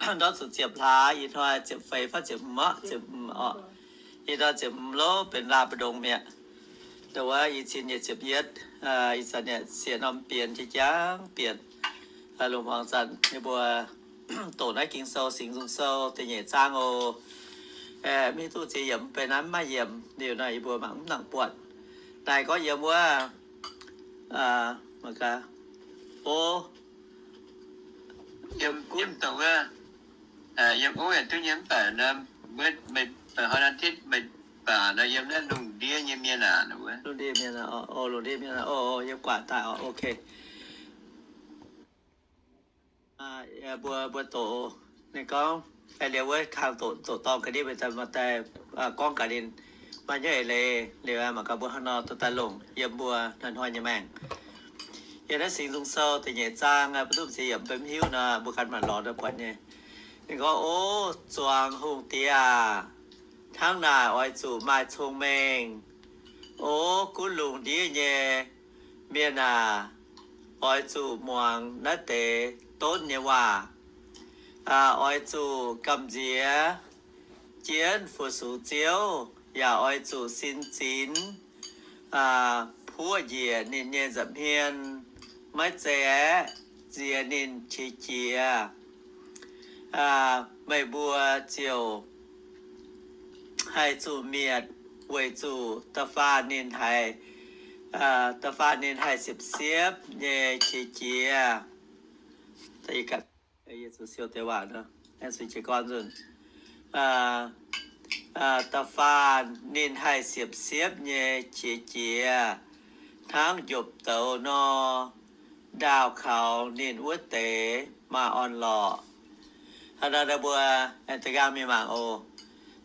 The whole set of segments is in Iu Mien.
Hnangv ndortv zuqc ziepc hlaax, ih hnoi ziepc feix fai ziepc hmz, ziepc hmz oc. Ih hnoi ziepc hmz lov benx laaih mbu'ndongx mi'aqv. Ndau wuov i cin nyei ziepc yietv, ih zanc yaac siec norm bienx jiex jangv bienc. Lungh muangx zanc yie mbuo doqc naaiv Ging-Sou Singx Nzung Sou da'nyeic zaang oc. Mv hiuv duqv ziex yiemc, mv bei naaiv mv maaih yiemc liuz nor, yie mbuo mangc mv nangc buatc. Naaic gorngv yiem wuov, o, yiem gunv dongh wuov, yiem ov yaac duqv nyei mv baac nor, meih, meih hnoi nor ditv meih baac nor yiem naaiv lungh ndiev nyei mienh aac, lungh ndiev mienh, o, lungh ndiev mienh, o, yiem guaax daaih oc, ok. Mbuo, mbuo doqc ninh gorngv, liuz wuov kang doqc, doqc dorngh ga'ndiev mbuo daaih, maaih daaih gorngv gaax ninh, maaih nyei eix leiz liuz, mangc gaax mbuo hnangv nor dorh daaih longc yiem mbuo hnoi-hnoi nyei maengc. Yiem naaiv Singx Nzung Sou da'nyeic zaang, mbuo duqv ziex yiemc, mv bei mv hiuv nor, mbuo ganh maanc lorz daaih buatc nyei. Ninh gorngv, O zuangx hungh diex aac, hnangv naaic oix zuqc maaih cong-mengh. O gunv lungh ndiev nyei mienh aac, oix zuqc muangx naaiv deix donv nyei waac. Oix zuqc gamh nziex jienv fu-sux Ziouv, yaac oix zuqc sin zinx, puoqv njiec ninh nyei nza'hmien, maiv zeiz aeqv, nziex ninh qiex jiez. Meih mbuo ziouc haih zuqc mietc, weic zuqc da'faanh ninh haih, da'faanh ninh haih siepv-siepv nyei qiex jiez. Da'faanh ninh haih siepv-siepv nyei qiex jiez. Da'faanh ninh haih siepv-siepv nyei qiex jiez, hnangv njopv douz nor, ndaauh kaux ninh wuov deix maaih orn-lorqc. Hnangv naaiv mbuo da'nqaang mingh mangc oc.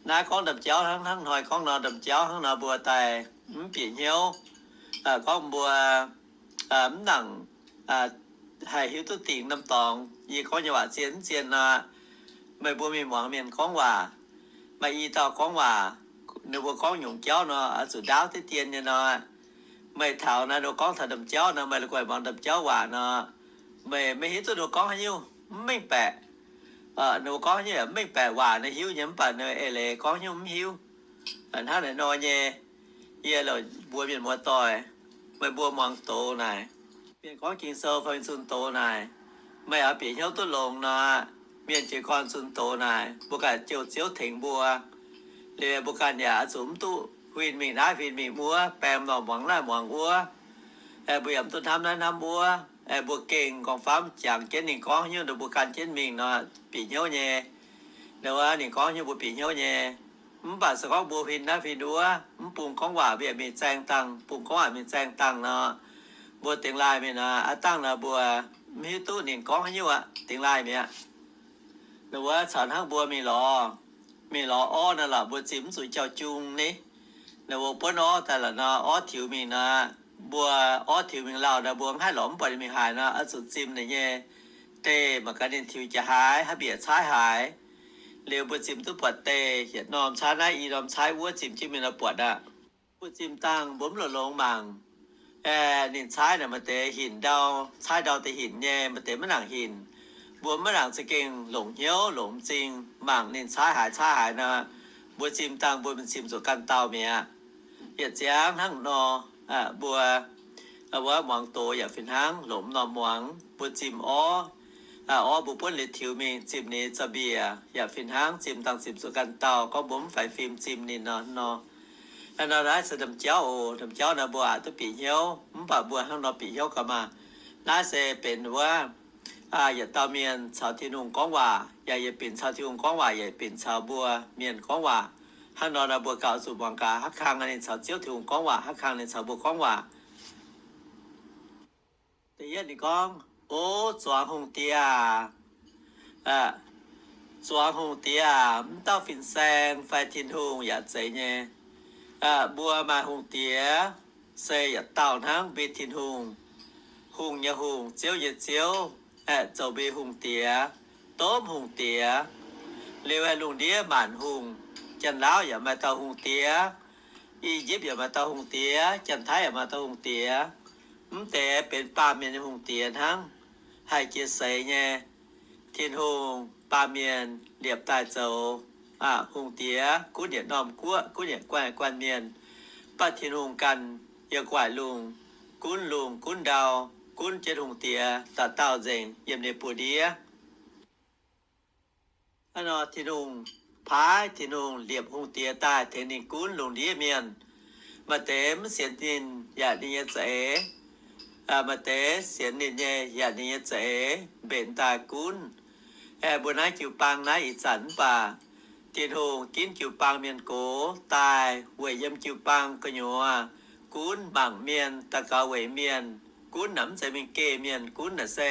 Naaiv gorngv domh jauv hnangv, hnangv hnoi gorngv nor, domh jauv hnangv nor mbuo daaih mv bieqc hnyouv. Gorngv mbuo mv nangc haih hiuv duqv dingc norm dorngx yie gorngv nyei waac zien mv zien nor, meih mbuo mingh muangx mienh gorngv waac, maaih i dauh gorngv waac, ninh mbuo gorngv nyungc jauv nor, oix zuqc ndaauv diqv dien nyei nor, meih taux naaiv ninh mbuo gorngv taux domh jauv nor, meih la'guaih muangx domh jauv waac nor, meih maiv hiuv duqv ninh mbuo gorngv haaix nyungc, mv mengh baeqc. Ninh mbuo gorngv haaix nyungc yaac mv mengh baeqc, waac naaiv hiuv nyei mv baac ninh eix leiz gorngv haaix nyungc mv hiuv. Hnangv naaiv nor nyei, yie loc mbuox mienh muoz-doic, meih mbuo muangx doz naaic, mienh gorngv Ging-Sou fai zunh doz naaic, meih oix bieqc hnyouv duqv longx nor, mienh jiez gorn zunh doz naaic, mbuo ganh jouh Ziouv tengx mbuo. Liuz mbuo ganh yaac oix zuqc mv duqv huin mingh naaiv huin mingh wuov, baeng norm muangx naaiv muangx wuov. Mbuo yaac mv duqv hnamv naaiv hnamv wuov. Mbuo gengh gorngv famv jangx jienv ninh gorngv haaix nyungc nor mbuo gan jienv mingh nor, bieqc hnyouv nyei. Nor wuov ninh gorngv haaix nyungc mbuo bieqc hnyouv nyei. Mv baac se gorngv mbuo huin naaiv huin wuov, mv bung gorngv waac mbuo yaac mingh zaeng dangh, bung gorngv waac mingh zaeng dangh nor, mbuo dingx laaih mingh nor, aav dangh nor mbuo mv hiuv duqv ninh gorngv haaix nyungc aqv, dingx laaih mi'aqv. Nor wuov caux hnangv mbuo mingh lorz, mingh lorz orv nor lorqc, mbuo zimh mv zuqc jauv-jung ni. Nor mbuo buonv orv daaih lorqc nor, orv tiux mingh nor, mbuo orv tiux mingh lauh nor, mbuo mv haih lorz mv buatc ninh mingh haaix nor, oix zuqc zimh ninh nyei deic, mangc gaax ninh tiux jiex haaix, haaix mbiec caaiv haaix. Liuz mbuo zimh duqv buatc deic, yietc norm caaiv naaiv, i norm caaiv wuov, zimh jienv mingh nor buatc aqv. Mbuo zimh dangh mbuo mv longx-longx mangc. Ninh caaiv naaic maaih deix hinc ndau, caaiv ndau deix hinc nyei, maaih deix maiv nangc hinc. Mbuo maiv nangc za'gengh longc hnyouv longc m'zing mangc ninh caaiv haaix caaiv haaix nor, mbuo zimh dangh mbuo mingh zimh zuqc ganh dauh mi'aqv. Yietc ziangx hnangv nor, mbuo wuov muangx doz yaac fih hnangv, longc m'normh muangx mbuo zimh orv, orv mbuo buonv liuz tiux mingh zimh ninh zorqv mbiec yaac fih hnangv, zimh dangh zimh zuqc ganh dauh, gorngv mbuo mv faix fim zimh ninh nor nor. Nor naaiv se domh jauv oc. Domh jauv nor mbuo aqc duqv bieqc hnyouv, mv baac mbuo hnangv nor bieqc hnyouv gauh maah. Naaiv se benx wuov yietc dauh mienh caux Tin-Hungh gorngv waac, yaac yietc binc caux Tin-Hungh gorngv waac, yietc binc caux mbuo mienh gorngv waac. Hnangv nor nor mbuo gauh zuqc muangx gaax haaix kang ninh caux Ziouv Tin-Hungh gorngv waac, haaix kang ninh caux mbuo gorngv waac. Da'yietv ninh gorngv, O zuangx hungh diex aac, zuangx hungh diex aac, mv dauh fin-saeng fai Tin-Hungh yaac zeiz nyei. Mbuo maaih hungh diex se yietc dauh hnangv, mbuo Tin-Hungh, hungh nyei Hungh, Ziouv nyei Ziouv, zoux mbuo hungh diex, domh hungh diex. Liuz aeqv, lungh ndiev maanc hungh, Janx-Laauv yaac maaih dauh hungh diex, I^yipv yaac maaih dauh hungh diex, Janx-Taiv yaac maaih dauh hungh diex. Mv deix benx baamh mienh nyei hungh diex hnangv, haih jiex seix nyei. Tin-Hungh baamh mienh liepc daaih zoux hungh diex, gunv yietc norm guoqv, gunv yietc guanh guanh mienh. Mv baac Tin-Hungh ganh yiem gu'nguaaic lungh gunv lungh gunv ndau, gunv jienv hungh diex dauh dauh nzengc yiem ninh buoz-ndiev. Hnangv nor Tin-Hungh paaiv, Tin-Hungh liepc hungh diex daaih tengx ninh gunv lungh ndiev mienh. Maaih deix mv sienx ninh yaac ninh nyei za'eix, maaih deix sienx ninh nyei yaac ninh nyei za'eix mbenc daaih gunv. Aeqv, mbuo naaiv jiu-baang naaiv ih zanc mv baac Tin-Hungh ginv jiu-baang mienh gox daaih weic yiem jiu-baang gu'nyuoz gunv mangc mienh, daux gaux weic mienh. Gunv naaic mv zeiz mingh geh mienh. Gunv naaic se,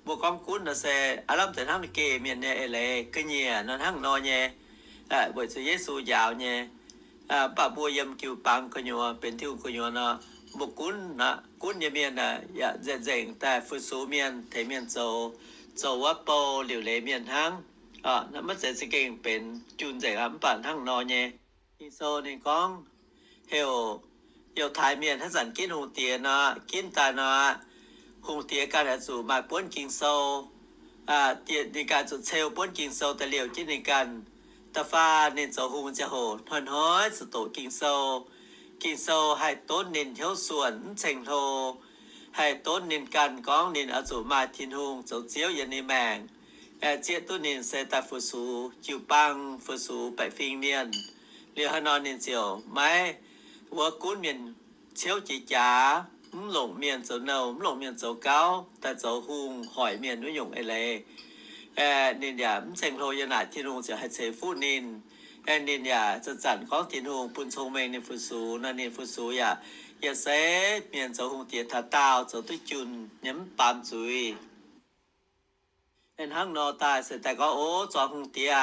mbuo gorngv gunv nor se aav lamh deix hnangv geh mienh nyei eix leiz ga'nyiec nor hnangv nor nyei, weic zuqc Yesu njaaux nyei. Mv baac mbuo yiem jiu-baang gu'nyuoz, benx Tin-Hungh gu'nyuoz nor, mbuo gunv, gunv nyei mienh yaac nzengc nzengc daaih fu-sux mienh, tengx mienh zoux, zoux wuov bou liuc leiz mienh hnangv. Maiv zeiz za'gengh benx junh nzengc aqv, mv baac hnangv nor nyei. Ging-Sou ninh gorngv heuc Yiutai mienh haaix zanc ginv hungh diex nor, ginv daaih nor, hungh diex ganh oix zuqc maaih buonv Ging-Sou. Ninh ganh zuqc ceu buonv Ging-Sou daaih liouh jienv ninh ganh. Da'faanh ninh zoux hungh ziangh hoc hnoi-hnoi zuqc doqc Ging-Sou. Ging-Sou haih donv ninh hnyouv suonc mv ceng-hlo, haih donv ninh ganh gorngv ninh oix zuqc maaih Tin-Hungh zoux Ziouv yiem ninh maengc, zieqv duqv ninh se daaih fu-sux jiu-baang, fu-sux baeqc fingx mienh. Liuz haaix nor ninh ziouc maiv wuov gunv mienh ciouv jiex jaax, mv longc mienh zoux nouh, mv longc mienh zoux gauv, daaih zoux hungh hoic mienh wuov nyungc eix leiz. Ninh yaac mv ceng-hlo yiem naaic, Tin-Hungh ziouc haih ceix fuqv ninh. Ninh yaac zanc-zanc gorngv Tin-Hungh bun cong-mengh ninh fu-sux nor, ninh fu-sux yaac yietc seix mienh zoux hungh diex taux daauh zoux duqv junh nyei, mv baamz zuiz. Hnangv nor daaih se daaih gorngv, O zuangx hungh diex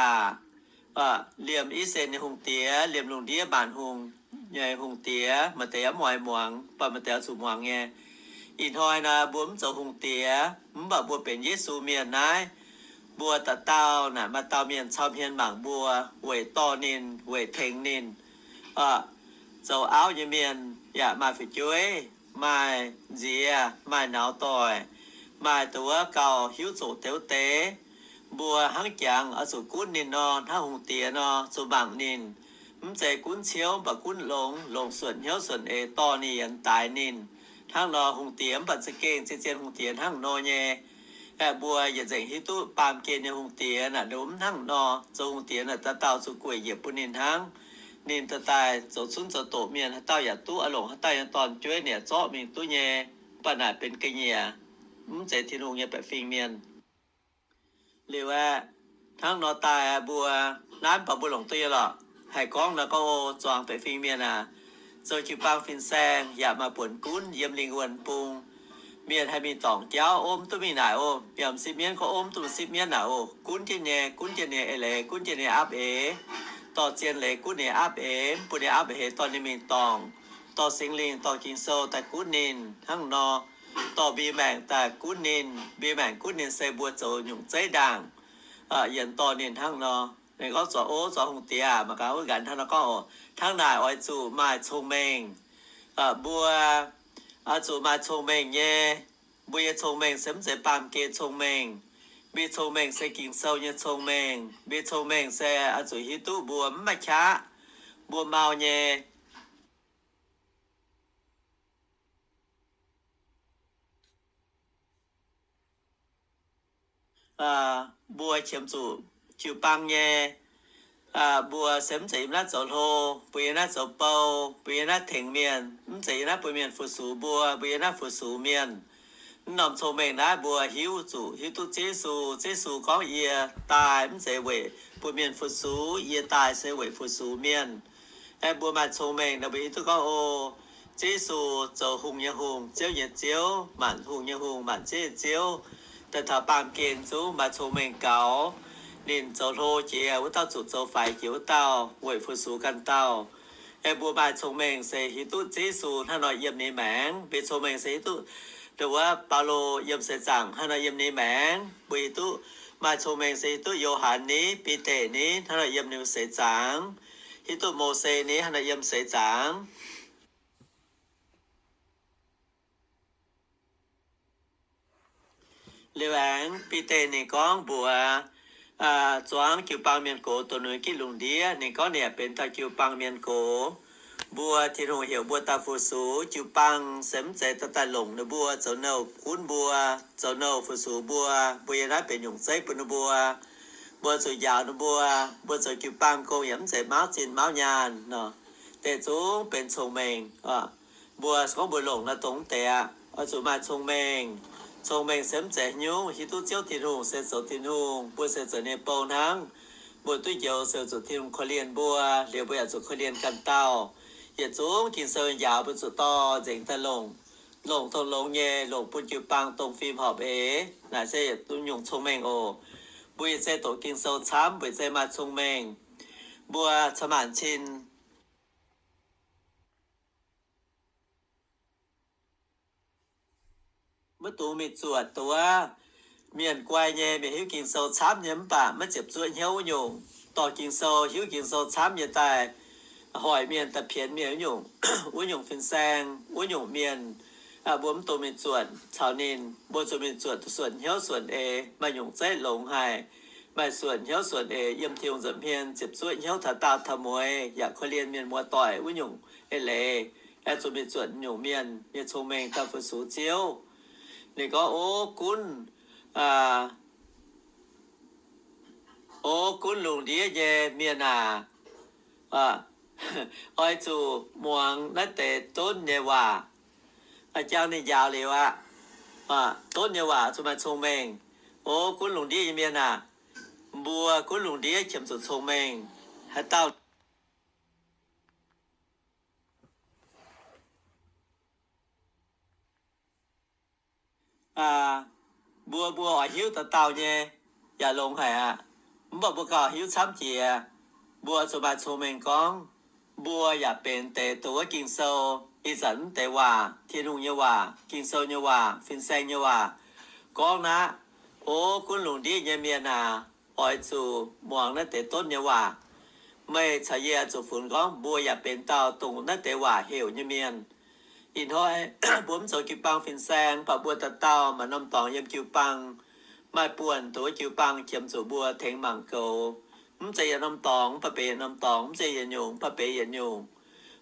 aac, liemh I^saa^laa^en nyei hungh diex, liemh lungh ndiev maanc hungh nyei hungh diex, maaih deix yaac mv oix muangx, mv baac maaih deix oix zuqc muangx nyei. Ih hnoi naaic mbuo mv zoux hungh diex, mv baac mbuo benx Yesu mienh naaiv, mbuo dauh dauh naaic maaih dauh mienh cau hmien mangc mbuo, weic dorh ninh, weic tengx ninh. Zoux auv nyei mienh yaac maaih fu'jueiv, maaih nziex, maaih nauz doic, maaih dongh wuov gauh hiuv zoqc deix wuov deix. Mbuo hnangv jangx oix zuqc gunv ninh nor, hnangv hungh diex nor, zuqc mangc ninh. Mv zeiz gunv ciouv, mv baac gunv longx, longc suonc hnyouv suonc eix dorh ninh yienx daix ninh. Hnangv nor hungh diex mv baac za'gengh zien-zien hungh diex hnangv nor nyei. Aeqv, mbuo yietc nzengc hiuv duqv baamh gen nyei hungh diex naaic, mv hnangv nor. Zoux hungh diex naaic dauh dauh zuqc gueic njiec bun ninh hnangv. Ninh daaih daaih zoux cunv zoux doqc mienh, haaix dauh yaac duqv oix longc haaix dauh nyei dorn-jueiv ninh yaac zorqv mingh duqv nyei. Mv baac naaic benx ga'nyiec, mv zeiz Tin-Hungh nyei baeqc fingx mienh. Liuz aeqv, hnangv nor daaih mbuo naaiv mv baac mbuo longc duqv nyei lorqc. Haih gorngv nor gorngv, O zuangx baeqc fingx mienh aac, zoux jiu-baang fin-saeng yaac maaih buonc gunv yiem lingh wuonh bung. Mienh haih mingh dorngc jauv, O mv duqv mingh naaic, O mbiauz m'sieqv mienv gorngv, O mv duqv m'sieqv mienv naaic, O gunv jienv nyei, gunv jienv ninh eix leiz, gunv jienv ninh aapv eix, dorh zien leiz gunv ninh aapv eix, mv bun ninh aapv eix dorh ninh mingh dorngc, dorh Singx Lingh, dorh Ging-Sou daaih gunv ninh hnangv nor, dorh mbi maengc daaih gunv ninh. Mbi maengc gunv ninh se mbuo zoux nyungc zeiv ndaangc yienx dorh ninh hnangv nor. Ninh gorngv, Zuangx, O zuangx hungh diex aac, mangc gaax wuov nqanx hnangv nor gorngv oc, hnangv naaic oix zuqc maaih cong-mengh. Mbuo oix zuqc maaih cong-mengh nyei. Mbuo nyei cong-mengh se mv zeiz baamh gen cong-mengh. Mbi cong-mengh se Ging-Sou nyei cong-mengh. Mbi cong-mengh se oix zuqc hiuv duqv mbuo mv maaih qaqv, mbuo mau nyei. Mbuo qiemx zuqc jiu-baang nyei. Mbuo se mv zeiz yiem naaiv zoux hlo, mbuo yiem naaiv zoux bou, mbuo yiem naaiv tengx mienh, mv zeiz yiem naaiv bun mienh fu-sux mbuo, mbuo yiem naaiv fu-sux mienh. Mv norm cong-mengh naaiv mbuo hiuv zuqc hiuv duqv Ziouv Yesu. Ziouv Yesu gorngv, Yie daaih mv zeiz weic bun mienh fu-sux, yie daaih se weic fu-sux mienh. Aeqv, mbuo maaih cong-mengh nor mbuo hiuv duqv gorngv, O, Ziouv Yesu zoux hungh nyei Hungh, Ziouv nyei Ziouv, maanc hungh nyei Hungh, maanc ziouv nyei Ziouv. Daaih taux baamh gen zungv maaih cong-mengh gaux. Ninh zoux hlo jiex wuov dauh zuqc zoux faix jiex wuov dauh weic fu-sux ganh dauh. Aeqv, mbuo maaih cong-mengh se hiuv duqv Ziouv Yesu hnangv nor yiem ninh maengc. Mbuo cong-mengh se hiuv duqv dongh wuov Baulo yiem seix zaangc hnangv nor yiem ninh maengc. Mbuo hiuv duqv maaih cong-mengh se hiuv duqv Yo^han ni, Bide ni hnangv nor yiem ninh seix zaangc, hiuv duqv Mose ni hnangv nor yiem seix zaangc. Liuz aengx Bide ninh gorngv mbuox zuangx jiu-baang mienh gox dongh ninh gitv lungh ndiev, ninh gorngv ninh yaac benx dauh jiu-baang mienh gox. Mbuo Tin-Hungh heuc mbuo daaih fu-sux jiu-baang se mv zeiz daaih daaih longc ninh mbuo zoux nouh gunv mbuo, zoux nouh fu-sux mbuo. Mbuo yiem naaiv benx nyungc zeiv bun ninh mbuo. Mbuo zuqc njaaux ninh mbuo, mbuo zoux jiu-baang gong yaac mv zeiz mauv zinh mauv nyaanh nor, deix zungv benx cong-mengh. Mbuo gorngv mbuo longc naaiv dongh mv deix aqv, oix zuqc maaih cong-mengh. Cong-mengh se mv zeiz haaix nyungc, hiuv duqv Ziouv Tin-Hungh se zoux Tin-Hungh, mbuo se zoux ninh nyei bou hnangv. Mbuo duqv njoux se zuqc Tin-Hungh korv-lienh mbuo, liuz mbuo yaac zuqc korv-lienh ganh dauh. Yietc zungv Ging-Sou njaaux mbuo zuqc dorh nzengc daaih longc, longc dongh longx nyei, longc bun jiu-baang dongh fim horpc eix. Naaiv se yietc nyungc cong-mengh oc. Mbuo ih zeiz doqc Ging-Sou camv, mbuo ih zeiz maaih cong-mengh. Mbuo cin-maanc cin maiv dungx mingh zuotc duqv mienh guai nyei, mienh hiuv Ging-Sou camv nyei mv baac maiv ziepc zuoqv hnyouv wuov nyungc. Dorh Ging-Sou, hiuv Ging-Sou camv nyei daaih hoic mienh, daaih pienx mienh wuov nyungc, wuov nyungc fin-saeng, wuov nyungc mienh, mbuo mv dungx mingh zuotc caux ninh. Mbuo zuqc mingh zuotc duqv suonc hnyouv suonc eix, maaih nyungc zeiv longx haic, maaih suonc hnyouv suonc eix yiem Tin-Hungh nza'hmien, ziepc zuoqv hnyouv taux daauh taux mueiz, yaac korv-lienh mienh muoz-doic wuov nyungc eix leiz. Zuqc mingh zuotc nyungc mienh nyei cong-mengh daaih fu-sux Ziouv. Ninh gorngv, O gunv, o gunv lungh ndiev nyei mienh aac, oix zuqc muangx naaiv deix donv nyei waac. Jang ninh njaaux liuz aqv, donv nyei waac zuqc maaih cong-mengh. O gunv lungh ndiev nyei mienh aac, mbuo gunv lungh ndiev qiemx zuqc cong-mengh. Haaix dauh mbuo, mbuo oix hiuv dauh dauh nyei yaac longx haic aqv. Mv baac mbuo gauh hiuv camv jiex. Mbuo zuqc maaih cong-mengh gorngv, mbuo yaac benx deix dongh wuov Ging-Sou, ih zanc mv deix waac, Tin-Hungh nyei waac, Ging-Sou nyei waac, fin-saeng nyei waac, gorngv naaiv, O gunv lungh ndiev nyei mienh aac, oix zuqc muangx naaiv deix donv nyei waac. Meih caux yie zuqc funx gorngv mbuo yaac benx dauh dongh naaiv deix waac heuc nyei mienh. Ih hnoi mbuo mv zoux jiu-baang fin-saeng, mv baac mbuo dauh dauh maaih norm dorngx yiem jiu-baang, maaih buonc dongh wuov jiu-baang qiemx zuqc mbuo tengx mangc goux. Mv zeiz yietc norm dorngx mv baac benx yietc norm dorngx, mv zeiz yietc nyungc mv baac benx yietc nyungc.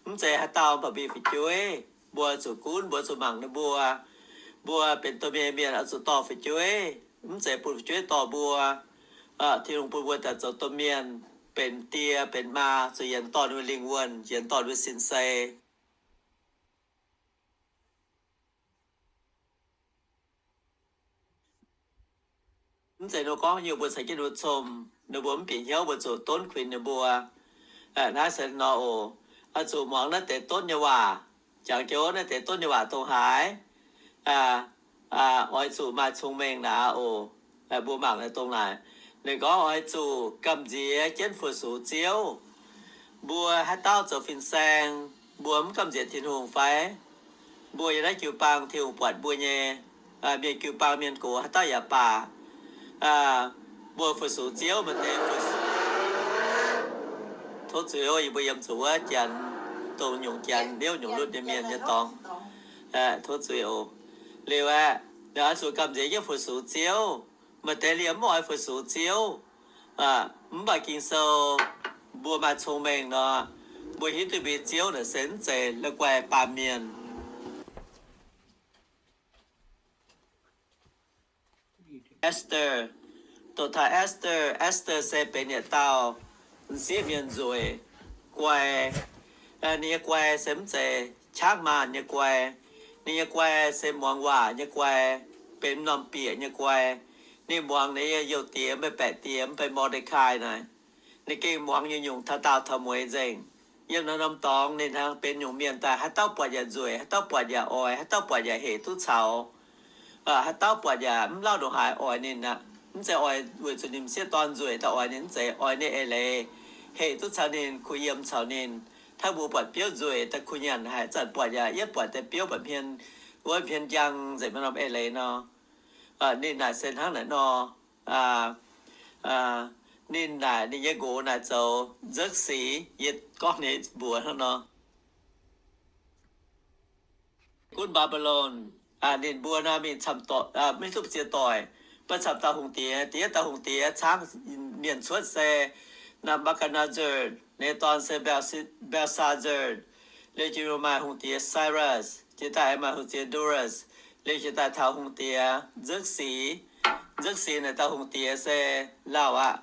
Mv zeiz haaix dauh mv baac mingh fu'jueiv. Mbuo zuqc gunv, mbuo zuqc mangc ninh mbuo. Mbuo benx domh mienh, mienh oix zuqc dorh fu'jueiv, mv zeiz bun fu'jueiv dorh mbuo. Tin-Hungh bun mbuo daaih zoux domh mienh, benx die benx maa, zuqc yienx dorn wuov lingh wuonh, yienx dorn wuov sin-sei. Mv zeiz ninh gorngv yie mbuo caux jienv ninh mbuo cong, ninh mbuo mv bieqc hnyouv, mbuo zuqc donv kuinx ninh mbuo. Naaiv se nor oc. Oix zuqc muangx naaiv deix donv nyei waac. Jangx jienv naaiv deix donv nyei waac dongh haaix, oix zuqc maaih cong-mengh naaic oc. Mbuo mangc naaiv dongh naaic. Ninh gorngv oix zuqc gamh nziex jienv fu-sux Ziouv. Mbuo haaix dauh zoux fin-saeng, mbuo mv gamh nziex Tin-Hungh fai? Mbuo yiem naaiv jiu-baang Tin-Hungh buatc mbuo nyei. Mienh jiu-baang mienh gox haaix dauh yaac baac, mbuo fu-sux Ziouv maaih deix fu-sux. Tov zuiz oc, yie mbuo yiem zuqc wuov Janx, dongh nyungc Janx liouv nyungc lutv nyei mienh nyei dorngx. Tov zuiz oc. Liuz aeqv, oix zuqc gamh nziex jienv fu-sux Ziouv. Maaih deix liemh mv oix fu-sux Ziouv, mv baac Ging-Sou mbuo maaih cong-mengh nor, mbuo hiuv duqv mbuo nyei Ziouv naaic se mv zeiz la'guaih baamh mienh. Esther, doqc taux Esther, Esther se benx yietc dauh m'sieqv mienh nzueic, guai. Ninh nyei guai se mv zeiz qaqv maanh nyei guai. Ninh nyei guai se muangx waac nyei guai, benx norm bieqc nyei guai. Ninh muangx ninh nyei youh diex, mv bei baeqc diex, mv bei Mordecai naaic. Ninh gengh muangx nyungc-nyungc taux daauh taux mueiz nzengc. Yiem naaiv norm dorngx ninh hnangv benx nyungc mienh daaih, haaix dauh buatc yaac nzueic, haaix dauh buatc yaac oix, haaix dauh buatc yaac hec duqv caux. Haaix dauh buatc yaac mv lauh ndongc haaix oix ninh aqv. Mv zeiz oix weic zuqc ninh m'sieqv dorn nzueic daaih oix ninh, mv zeiz, oix ninh eix leiz, hec duqv caux ninh, kuh yiem caux ninh. Hnangv mbuo buatc biouv nzueic daaih kuh nyanc haic, zanc buatc yaac yietv buatc deix biouv mba'hmien, wuov hmien njang nzengc, maaih norm eix leiz nor. Ninh naaic se hnangv naaic nor. Ninh naaic ninh nyei nqox naaic zoux Xerxes, yie gorngv ninh mbuox hnangv nor. Gunv Mbaa^mbi^lon, ninh mbuo naaic mingh camv doic, maiv duqv ziex doic. Mv baac camv dauh hungh diex, diex dauh hungh diex caangv mienh cuotv se Naam^mbaa^gaa^naa^saa, ninh dorn se Mbelshaazaa, liuz jiex maaih hungh diex Cyrus, jiex daaih maaih hungh diex Darius, liuz jiex daaih taux hungh diex Nzekc^si. Nzekc^si naaic dauh hungh diex se lauh aqv,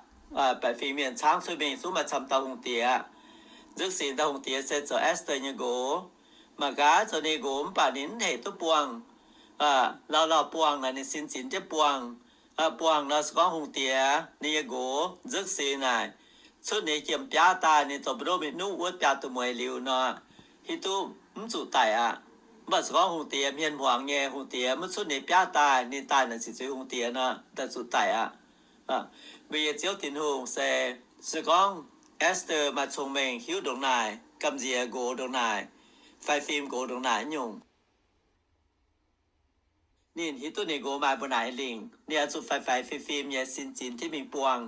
baeqc fingx mienh caangv cuotv mingh zungv maaih camv dauh hungh diex. Nzekc^si dauh hungh diex se zoux Ester nyei nqox. Mangc gaax, zoux ninh nqox mv baac ninh mv heic duqv buangh. Lauh lauh buangh naaic ninh sin zinx jienv buangh. Buangh nor se gorngv hungh diex ninh nyei nqox Nzekc^si naaic cuotv ninh jiem biaav daaih, ninh zoux mbu'ndongx mingh nuqv wuov biaa duqv mueiz liuz nor, hiuv duqv mv zuqc daic aqv. Mv baac se gorngv hungh diex hmien hmuangx nyei, hungh diex maiv cuotv ninh biaav daaih, ninh daaih naaic ziqc zuiz hungh diex nor, daaih zuqc daic aqv. Mbuo nyei Ziouv Tin-Hungh se, se gorngv Ester maaih cong-mengh hiuv ndongc naaic, gamh nziex nqox ndongc naaic, fai fim nqox ndongc naaic nyungc, ninh hiuv duqv ninh nqox maaih mbu'naaic lingc, ninh oix zuqc faix-faix fim-fim nyei sin zinx jienv mingh buangh.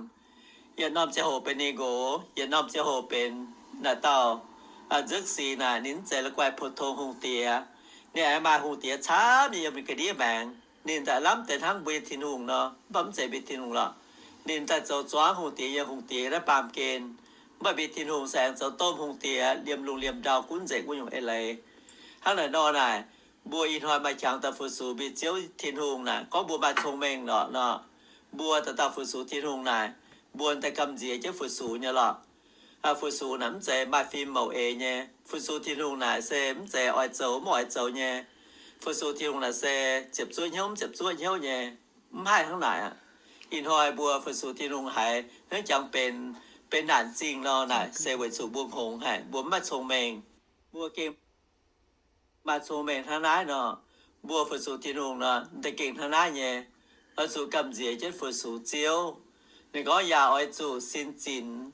Yietc norm ziangh hoc benx ninh nqox, yietc norm ziangh hoc benx naaic dauh Nzekc^si naaic, ninh mv zeiz la'guaih pou-tong hungh diex. Ninh aengx maaih hungh diex camv nyei yiem ninh ga'ndiev maengx. Ninh daaih lamh deix hnangv mbuo nyei Tin-Hungh nor, mv baac mv zeiz mbuo Tin-Hungh lorqc. Ninh daaih zoux zuangx hungh diex nyei hungh diex naaiv baamh gen, mv baac mbuo Tin-Hungh se aengx zoux domh hungh diex, liemh lungh liemh ndau gunv nzengc wuov nyungc eix leiz. Hnangv naaic nor naaic, mbuo ih hnoi maaih qangx daaih fu-sux mbuo Ziouv Tin-Hungh naaic, gorngv mbuo maaih cong-mengh lorqc nor, mbuo dauh dauh fu-sux Tin-Hungh naaic, mbuo daaih gamh nziex jienv fu-sux nyei lorqc. Fu-sux naaic mv zeiz maaih fim mouc eix nyei. Fu-sux Tin-Hungh naaic se mv zeiz oix zoux mv oix zoux nyei. Fu-sux Tin-Hungh naaic se ziepc zuoqv hnyouv mv ziepc zuoqv hnyouv nyei. Mv haih hnangv naaic aqv. Ih hnoi mbuo fu-sux Tin-Hungh haiz hnangv jangx benx, benx naanc zingh nor naaic, se weic zuqc mbuo hngongx haic, mbuo mv maaih cong-mengh. Mbuo gengh maaih cong-mengh hnangv naaiv nor, mbuo fu-sux Tin-Hungh nor, da'gengh hnangv naaiv nyei, oix zuqc gamh nziex jienv fu-sux Ziouv. Ninh gorngv yaac oix zuqc sin zinx.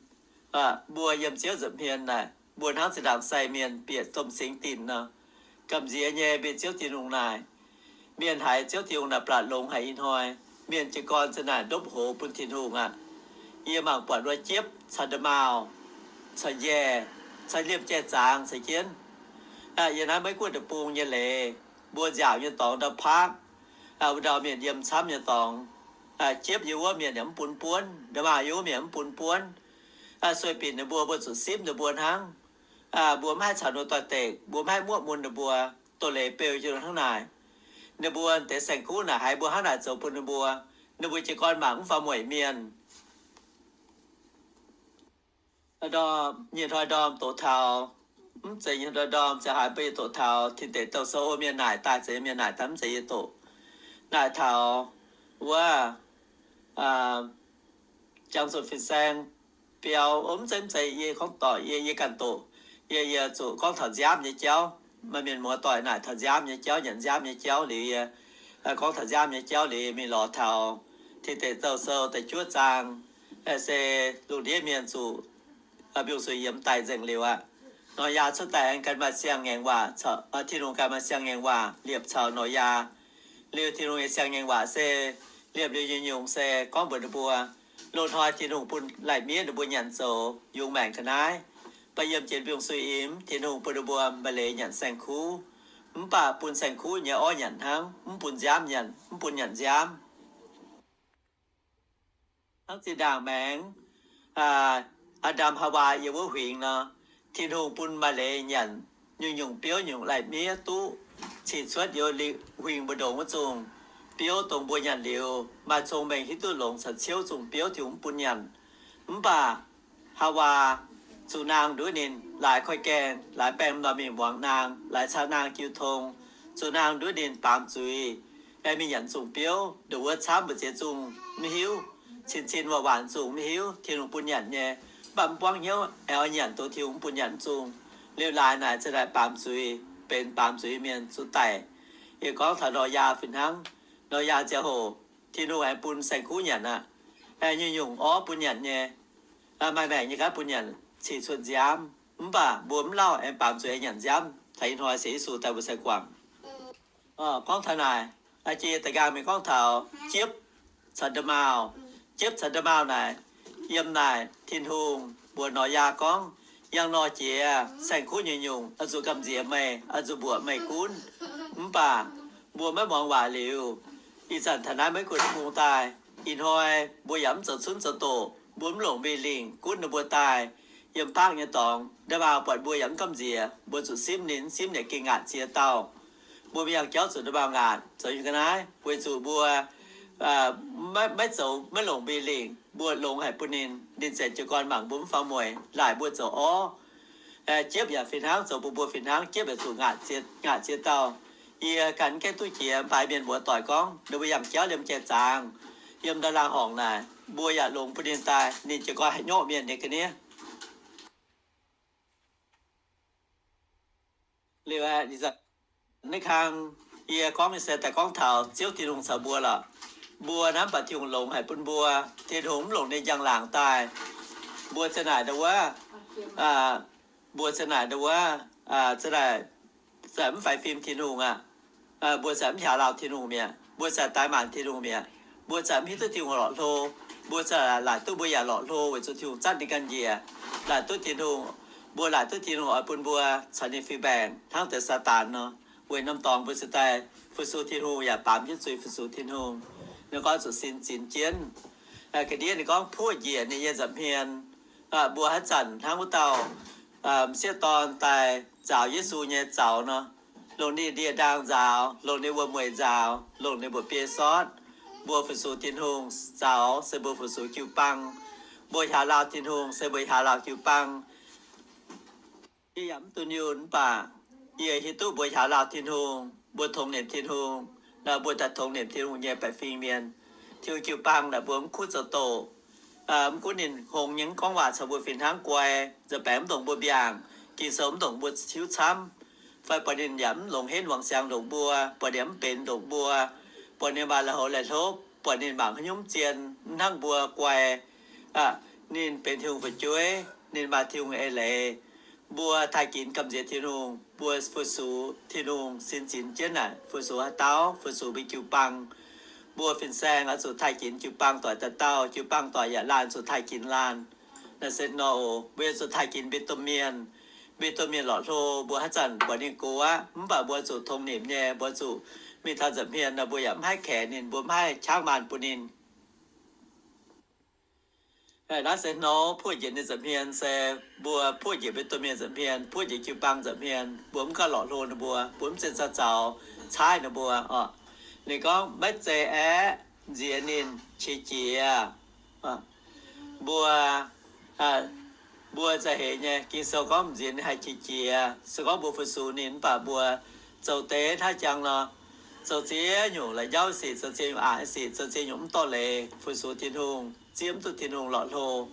Mbuo yiem Ziouv nza'hmien naaic, mbuo hnangv zinh ndaangc sai mienh bieqc domh singx dinc nor, gamh nziex nyei mbuo Ziouv Tin-Hungh naaic. Mienh haiz Ziouv Tin-Hungh naaic blatc longx haic ih hnoi. Mienh jiez gorn za'naaic ndopv hoz bun Tin-Hungh aqv. Yie mangc buatc wuov jiepv caux nda'maauh, caux njaih, caux liemh jai-zaangx caux jienv. Yiem naaiv Meiv Guoqv deic-bung nyei leiz, mbuo nziaauc nyei dorngx ndau paaqv, wuov ndau mienh yiem camv nyei dorngx, jiepv yiem wuov mienh yaac mv bun buonv, nda'maauh yiem wuov mienh mv bun buonv. Sueih binc ninh mbuo, mbuo zuqc simv ninh mbuo hnangv. Mbuo mv haih caux ninh mbuo doix-dekc, mbuo mv haih muoqv mun ninh mbuo. Doz-leiz beu jienv hnangv naaic. Ninh mbuo deix saeng-kuv naaic haiz mbuo hnangv naaic zoux bun ninh mbuo, ninh mbuo jiez gorn mangc mv faaux mueic mienh. Nyei hnoi ndorm doqc taux, mv zeiz nyei hnoi ndorm ziangh haaix mbuo yie doqc taux Tin Deic Douh Sou, o, mienh naaic daaih, zeiz mienh naaic daaih, mv zeiz yie doqc. Naaic taux wuov Jangx Zuqc Fin-Saeng biaux, o, mv zeiz, mv zeiz yie gorngv doic, yie, yie ganh doqc. Yie, yie zuqc gorngv taux nziaamv nyei jauv. Maaih mienh muoz doic naaic taux nziaamv nyei jauv, nyanc nziaamv nyei jauv liuz, yie gorngv taux nziaamv nyei jauv liuz, mingh lorz taux Tin Deic Douh Sou da'juov zaang, se lungh ndiev mienh zuqc mbiungc-suiv yiemx daic nzengc liuz aqv. Noyaa cuotv daaih aengx ganh maaih siang-ngaengc waac, Tin-Hungh ganh maaih siang-ngaengc waac liepc caux Noyaa. Liuz Tin-Hungh nyei siang-ngaengc waac se liepc liuz nyungc-nyungc se gorngv mbuox ninh mbuo, loz-hnoi Tin-Hungh bun lai-miev ninh mbuo nyanc zoux yungz maengc ga'naaiv. Mv baac yiem jiex mbiungc-suiv imx, Tin-Hungh bun ninh mbuo maaih leiz nyanc saeng-kuv. Mv baac bun saeng-kuv nyei orv nyanc hnangv, mv bun nziaamv nyanc, mv bun nyanc nziaamv. Hnangv zinh ndaangc maengx Aa^ndam Haawaa yiem wuov huingx nor, Tin-Hungh bun maaih leiz nyanc nyungc-nyungc biouv, nyungc lai-miev duqv cih cuotv yiem huingx mbu'ndongx wuov zungh biouv, dongh mbuo nyanc liuz maaih cong-mengh hiuv duqv longx caux ciouv zungh biouv Tin-Hungh mv bun nyanc. Mv baac Haawaa zuqc naang nduov ninh, laaix koiv-gaengh, laaix baengh m'normh mingh muangx naang, laaix caux naang jiu tong, zuqc naang nduov ninh baamz zuiz, aengx mingh nyanc zungh biouv. Ndongc wuov camv mbu'ziex zungh mv hiuv, cin-cin waac-waanc zungh mv hiuv, Tin-Hungh bun nyanc nyei. Mv baac mv buangv hnyouv, aengx oix nyanc dongh Tin-Hungh mv bun nyanc zungh. Liuz laaix naaic za'naaic baamz zuiz, benx baamz zuiz mienh zuqc daic. Yie gorngv taux Noyaa fih hnangv. Noyaa ziangh hoc Tin-Hungh aengx bun saeng-kuv nyanc aqv. Aengx nyungc-nyungc orv bun nyanc nyei. Maaih maengc nyei gaav bun nyanc cih cuotv nziaamv. Mv baac mbuo mv lauh aengx baamz zuiz aengx nyanc nziaamv. Taux ih hnoi sienx Yesu daaih mbuo sai guangc. Gorngv taux naaic, jiex da'nqaang mingh gorngv taux jiepv caux nda'maauh. Jiepv caux nda'maauh naaic, yiem naaic Tin-Hungh mbuox Noyaa gorngv, yangh nor jiex, saeng-kuv nyungc-nyungc oix zuqc gamh nziex meih, oix zuqc mbuoqc meih gunv. Mv baac mbuo maiv muangx waac liuz, Ih zanc taux naaiv maiv gunv bung daaih, ih hnoi mbuo yaac mv zoux cunv zoux doqc, mbuo mv longc mbei lingh gunv ninh mbuo daaih yiem baangv nyei dorngx. Nda'maauh buatc mbuo yaac mv gamh nziex, mbuo zuqc simv ninh, simv ninh gengh ngaatc ziex dauh. Mbuo mv yangh jauv zuqc nda'maauh ngaatc zoux nyei ga'naaiv, weic zuqc mbuo maiv, maiv zoux, maiv longc mbei lingh, mbuo longx haic bun ninh, ninh ziouc jiez gorn mangc mbuo mv faaux mueic, laaic mbuo zoux orv. Jiepv yaac fih hnangv, zoux bun mbuo fih hnangv, jiepv yaac zuqc ngaatc ziex, ngaatc ziex dauh. Yie ganh gaengh duqv jiex, mv baac mienh muoz-doic gorngv ninh mbuo yangh jauv liemh jai zaangc, yiem nda'laangh horngc naaic, mbuo yaac longx bun ninh daaih, ninh jiez gorn haih nyorqv mienh nyei ga'ndiev. Liuz, naaiv kang yie gorngv nyei se daaih gorngv taux Ziouv Tin-Hungh caux mbuo lorqc. Mbuo naaiv mv baac Tin-Hungh longx haic bun mbuo. Tin-Hungh mv longc ninh njang-laangc daaih, mbuo ziouc naaic ndau wuov, mbuo ziouc naaic ndau wuov, ziouc naaic, ziouc mv faix fim Tin-Hungh aqv. Mbuo ziouc mv hiaaux lauh Tin-Hungh mi'aqv. Mbuo ziouc daix maanc Tin-Hungh mi'aqv. Mbuo ziouc mv hiuv duqv Tin-Hungh lorqc hlo. Mbuo ziouc laaic duqv mbuo yaac lorqc hlo weic zuqc Tin-Hungh zatv ninh ganh njiec. Laaic duqv Tin-Hungh, mbuo laaic duqv Tin-Hungh oix bun mbuo caux ninh fih mbaengc hnangv deix Saadaan nor. Weic norm dorngx mbuo cingx daaih fu-sux Tin-Hungh yaac baamz jienv zuiz fu-sux Tin-Hungh. Ninh gorngv zuqc sin zinx jienv. Ga'ndiev ninh gorngv puoqv njiec ninh nyei nza'hmien. Mbuo haaix zanc hnangv wuov dauh m'sieqv dorn daaih nzaaux Yesu nyei zaux nor, longc ninh ndie-ndaang nzaaux, longc ninh wuom-mueic nzaaux, longc ninh mba'biei sortv. Mbuo fu-sux Tin-Hungh zaux se mbuo fu-sux jiu-baang. Mbuo hiaaux lauh Tin-Hungh se mbuo hiaaux lauh jiu-baang. Yie yaac mv dunh yunh mv baac yie hiuv duqv mbuo hiaaux lauh Tin-Hungh, mbuo tongx nimc Tin-Hungh, mbuo daaih tongx nimc Tin-Hungh nyei baeqc fingx mienh. Tin-Hungh jiu-baang naaic mbuo mv kuv zoux doqc. Mv gunv ninh hngongx nyei mv gorngv waac caux mbuo fih hnangv guai, nza'baengx mv ndongc mbuo mbiaangc, Ging-Sou mv ndongc mbuo hiuv camv, fai buatc ninh yaac mv longc henv wangc siangx ndongc mbuo, buatc ninh mv benx ndongc mbuo, buatc ninh maaih la'haux la'hlopv, buatc ninh mangc haaix nyungc mv zien, mv hnangv mbuo guai. Ninh benx Tin-Hungh fu'jueiv, ninh maaih Tin-Hungh eix leiz. Mbuo taaih ginx gamh nziex Tin-Hungh, mbuo fu-sux Tin-Hungh sin zinx jienv naaic, fu-sux haaix dauh, fu-sux mbuo jiu-baang. Mbuo fin-saeng oix zuqc taaih ginx jiu-baang doic dauh dauh, jiu-baang doic yaac laanh zuqc taaih ginx laanh. Naaiv se nor oc, mbuo zuqc taaih ginx mbuo domh mienh. Mbuo domh mienh lorqc hlo, mbuo haaix zanc buatc ninh gox aqv, mv baac mbuo zuqc tongx nimc nyei, mbuo zuqc mingh taux nza'hmien nor, mbuo yaac mv haih kaex ninh, mbuo mv haih qangv maanh bun ninh. Naaiv se nor, puoqv njiec ninh nza'hmien se mbuo puoqv njiec mbuo domh mienh nza'hmien, puoqv njiec jiu-baang nza'hmien, mbuo mv gauh lorqc hlo ninh mbuo, mbuo mv zeiz zaux zaux caaiv ninh mbuo oc. Ninh gorngv maiv zeiz aeqv, nziex ninh qiex jiez. Mbuo, mbuo za'heix nyei Ging-Sou gorngv nziex ninh haih qiex jiez, se gorngv mbuo fu-sux ninh mv baac mbuo zoux deix hnangv jangx nor, zoux ziex nyungc la'nyauv sic, zoux ziex nyungc aqc sic, zoux ziex nyungc mv dorh leiz fu-sux Tin-Hungh, zieqv mv duqv Tin-Hungh lorqc hlo.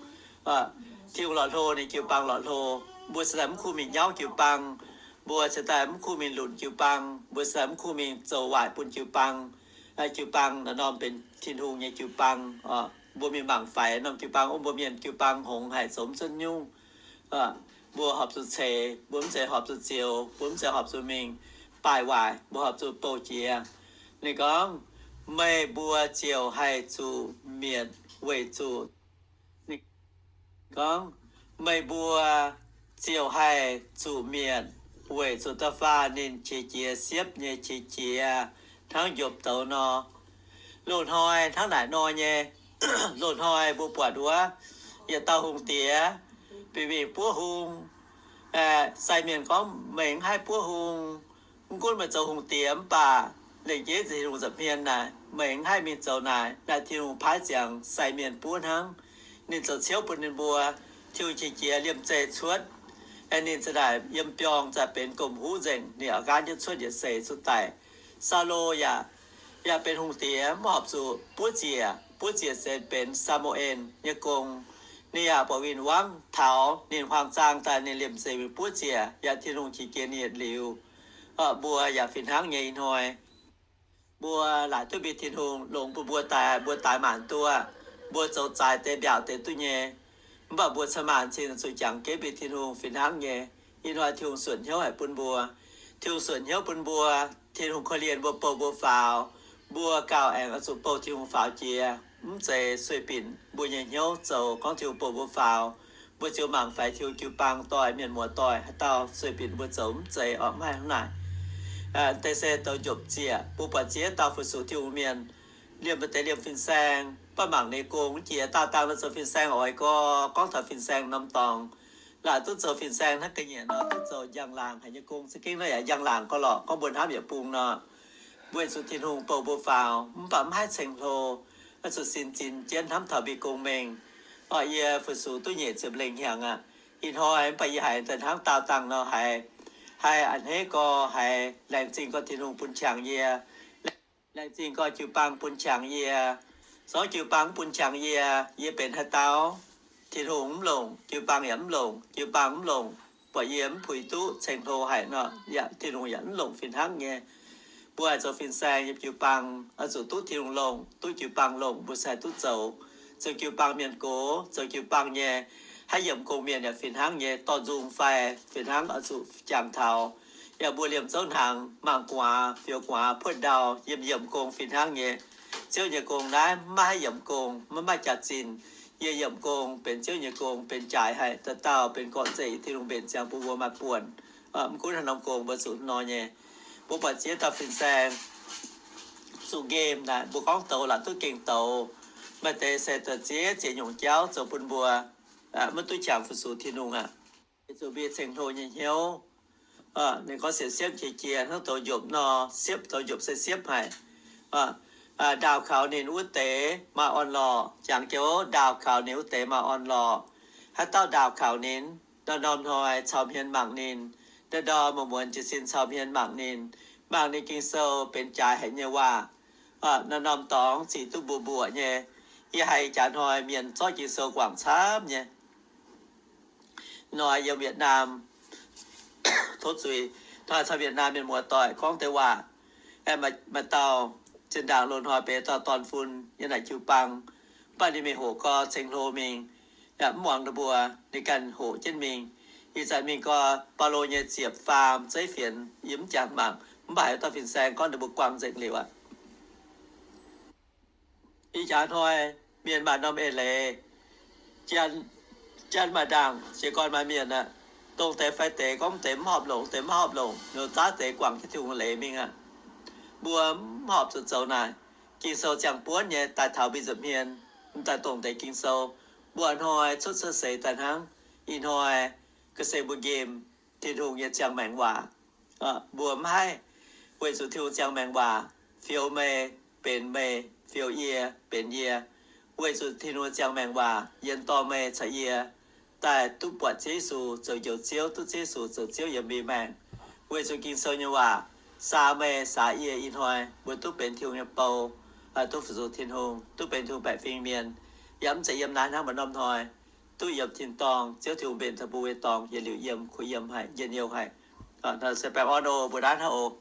Tin-Hungh lorqc hlo, ninh jiu-baang lorqc hlo. Mbuo cingx daaih mv kuh mingh nyauv jiu-baang. Mbuo cingx daaih mv kuh mingh lunc jiu-baang. Mbuo cingx daaih mv kuh mingh zoux waaic bun jiu-baang. Jiu-baang naaiv norm benx Tin-Hungh nyei jiu-baang. Mbuo mingh mangc faix norm jiu-baang, mbuo mienh jiu-baang hngongx haic, zoux mv cuotv nyungc. Mbuo horpc zuqc ceix, mbuo mv zeiz horpc zuqc zioux, mbuo mv zeiz horpc zuqc mingh baaih waaic, mbuo horpc zuqc bouh jiex. Ninh gorngv, meih mbuo ziouc haih zuqc mietc weic zuqc, gorngv, meih mbuo ziouc haih zuqc mietc weic zuqc da'faanh ninh qiex jiez siepv nyei qiex jiez hnangv njopv douz nor. Loz-hnoi hnangv naaic nor nyei. Loz-hnoi mbuo buatc wuov, yietc dauh hungh diex bieqc mingh buov hung. Sai mienh gorngv, meih mv haih buov hung. Mv gunv meih zoux hungh diex mv baac lengc jeiv Tin-Hungh nza'hmien naaic, meih mv haih mingh zoux naaic. Naaiv Tin-Hungh paaiv ziangx sai mienh buov hnangv. Ninh zoux ciouv bun ninh mbuo. Tin-Hungh qiex jiez liemh zeih cuotv, ninh za'naaic yiem biorngh za'gengh benx gomh huv nzengc, ninh oix gaanv jienv cuotv yietc seix cuotv daic. Saulo yaac, yaac benx hungh diex, mv horpc zuqc buov ziec. Buov ziec se benx Saa^mu^en nyei gong. Ninh yaac buatc win-wangv taux ninh huaang zaang daaih, ninh liemh zeih mingh buov ziec, yaac Tin-Hungh qiex jiez ninh yietc liuz. Mbuo yaac fih hnangv nyei ih hnoi. Mbuo laaic duqv mbuo Tin-Hungh longx bun mbuo daaih, mbuo daaih maanc duqv, mbuo zoux zaaix deix mbiaauc deix duqv nyei. Mv baac mbuo cin-maanc cingx zuqc jangx jienv mbuo Tin-Hungh fih hnangv nyei. Ih hnoi Tin-Hungh suonc hnyouv haic bun mbuo. Tin-Hungh suonc hnyouv bun mbuo. Tin-Hungh korv-lienh mbuo, bouh mbuo faaux. Mbuo gauh aengx oix zuqc bouh Tin-Hungh faaux jiex. Mv zeiz sueih binc mbuo nyei hnyouv zoux gorngv Tin-Hungh bouh mbuo faaux, mbuo ziouc mangc faix Tin-Hungh jiu-baang doic, mienh muoz doic, haaix dauh sueih binc mbuo zoux mv zeiz oc, mv haih hnangv naaic. Deix se douz njopc ziec, mbuo buatc ziex dauh fu-sux Tin-Hungh mienh, Liemh mbuo deix liemh fin-saeng, mv baac mangc ninh gong jiex daauh dangh nor zoux fin-saeng oix gau, gorngv taux fin-saeng norm dorngx, laaic duqv zoux fin-saeng hnangv ga'nyiec nor, duqv zoux njang-laangc haic nyei gong. Za'gengh nor yaac njang-laangc gau lorqc, gorngv mbuo hnamv yaac bung nor, weic zuqc Tin-Hungh bouh mbuo faaux, mv baac mv haih ceng-hlo, oix zuqc sin zinh jienv hnamv taux mbuo gong mengh. Oc, yie fu-sux duqv nyeic ziepc lengh hnyangx aqv. Ih hnoi mv baac yie haiz daaih hnangv daauh dangh nor haiz, haih a'hneiv gau, haiz laengz zingh gau Tin-Hungh bun qangx yie. Laengz zingh gau jiu-baang bun qangx yie. Zorqv jiu-baang mv bun qangx yie, yie benx haaix dauh? Tin-Hungh mv longc, jiu-baang yaac mv longc. Jiu-baang mv longc, buatc yie mv puix duqv ceng-hlo haic nor, yaac Tin-Hungh yaac mv longc fih hnangv nyei. Mbuo haih zoux fin-saeng yiem jiu-baang, oix zuqc duqv Tin-Hungh longc, duqv jiu-baang longc, mbuo se haih duqv zoux. Zoux jiu-baang mienh gox, zoux jiu-baang nyei, haiv yiemc gong mienh yaac fih hnangv nyei. Dorh nzung fai fih hnangv oix zuqc jangx taux. Yaac mbuo liemh zouv hnaangx, mangc gu'nguaaz, fioux gu'nguaaz, puotv ndau, yiem yiemc gong fih hnangv nyei. Ziouv nyei gong naaiv maiv maaih haiv yiemc gong, maiv maaih jaax-zinh. Yie yiemc gong benx Ziouv nyei gong, benx jaaix haic, dauh dauh benx gorqv-nzengc, Tin-Hungh mbenc ziangx bun mbuo maaih buonc. Mv gunv haaix norm gong mbuo zuqc nor nyei. Mbuo buatc ziex dauh fin-saeng zuqc nqemh naaic, mbuo gorngv douz laaic duqv gengh douz. Maaih deix se da'ziex ziex nyungc jauv zoux bun mbuo maiv duqv qangx fu-sux Tin-Hungh aqv. Weic zuqc mbuo ceng-hlo nyei hnyouv, ninh gorngv siepv-siepv qiex jiez hnangv douz njopc nor, siepv douz njopc se siepv haic. Ndaauh kaux ninh wuov deix maaih orn-lorqc. Jangx joux ndaauh kaux ninh wuov deix maaih orn-lorqc. Haaix dauh ndaauh kaux ninh, norm-norm hnoi cau hmien mangc ninh, ndorm-ndorm muonz-muonz jiez sin cau hmien mangc ninh, mangc ninh Ging-Sou benx jaaix haic nyei waac. Norm-norm dorngx zic duqv mbuoqc mbuoqc nyei. Yie haiz ih jaax hnoi mienh zorqv Ging-Sou guangc camv nyei. Hnoi yiem Vietnam, tov zuiz, hnoi caux Vietnam mienh muoz-doic gorngv deix waac, maaih dauh zinh ndaangc loz-hnoi benx dauh dorn-fun yiem naaic jiu-baang, mv baac ninh mingh hoqc gau ceng-hlo mingh, yaac mv muangx ninh mbuo, ninh ganh hoqc jienv mingh. Ih zanc mingh gau, Baulo nyei ziepc faam zeiv fienx yie mv jangx mangc, mv baac haaix dauh fin-saeng gorngv ninh mbuo guangc nzengc liuz aqv. Ih jaax hnoi mienh maaih norm eix leiz, janx maaih ndaangc, jiez gorn maaih mienh aqv. Dongh deix fai deix gorngv deix mv horpc longc, deix mv horpc longc, ninh zaav deix guangc jienv Tin-Hungh leiz mingh aqv. Mbuo mv horpc zuqc zoux naaic. Ging-Sou ziangh buonv nyei daaih taux mbuo nza'hmien, mv daaih dongh deix Ging-Sou. Mbuo hnoi cuotv cuotv seix daaih hnangv. Ih hnoi ga'sie mbuo nqemh Tin-Hungh nyei ziangh maengc waac. Mbuo mv haih, weic zuqc Tin-Hungh ziangh maengc waac, fioux meih benx meih, fioux yie benx yie. Weic zuqc Tin-Hungh ziangh maengc waac yienx dorh meih caux yie daaih duqv buatc Ziouv Yesu, zoux Njoux Ziouv, duqv Ziouv Yesu zoux Ziouv yiem mbuo maengc. Weic zuqc Ging-Sou nyei waac saax meih saax yie ih hnoi mbuo duqv benx Tin-Hungh nyei bou, duqv fu-sux Tin-Hungh, duqv benx Tin-Hungh baeqc fingx mienh, yaac mv zeiz yiem naaiv hnangv, maaih norm hnoi duqv yiem tin-dorngh. Ziouv Tin-Hungh mbenc taux mbuo nyei dorngx yietc liuz yiem, kuh yiem haic, njien-youh haic. Se baengh orn oc, mbuo naaiv hnangv oc.